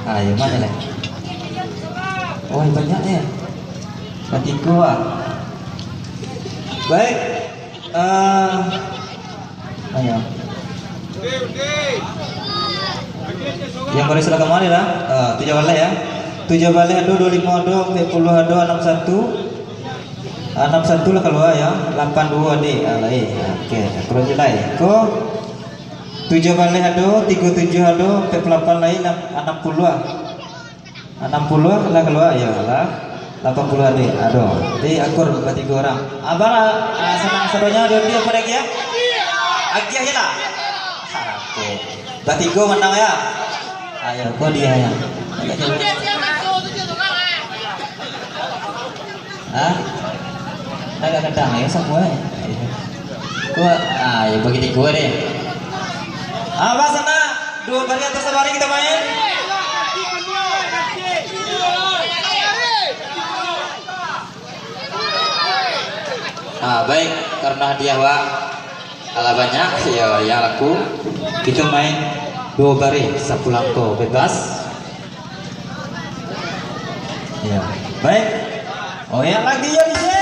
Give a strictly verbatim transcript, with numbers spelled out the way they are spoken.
Ah, yang mana lah? Oh, banyak ya. Katigo ah. Baik. Eh, ayo. Yang baru sudah kemarin lah. Eh, tujuh baleh ya. Tujuh baleh ado, dua limo ado, empat puluh ado, enam satu. Enam satu lah kalua ya. Lapan dua dek. Ah, lai. Oke, terus lai. Ko tujuh baleh ado, tigo tujuh ado, empat puluh lapan lai, enam, enam puluh ah. Enam puluh lah kalua, ya lah. Lapan puluh ado, ado. Jadi akur batigo urang. Abang lah, ah, sanang sadonyo, ado, ado apo lagi ya? Agiah je lah. Ah, oke. Batigo manang ya. Ayo, kau dia ya. Hah? Agak kadang ya, sabuah ya. Kau, ah, ya bagi tigo deh. Abang sana, dua baris atau sabarih kita main. Ah, baik, karena hadiah, Wak, alah banyak, ya, yang laku, kita main dua baris, sapulangko bebas. Ya, baik. Oh, yang lagi ya, di sini.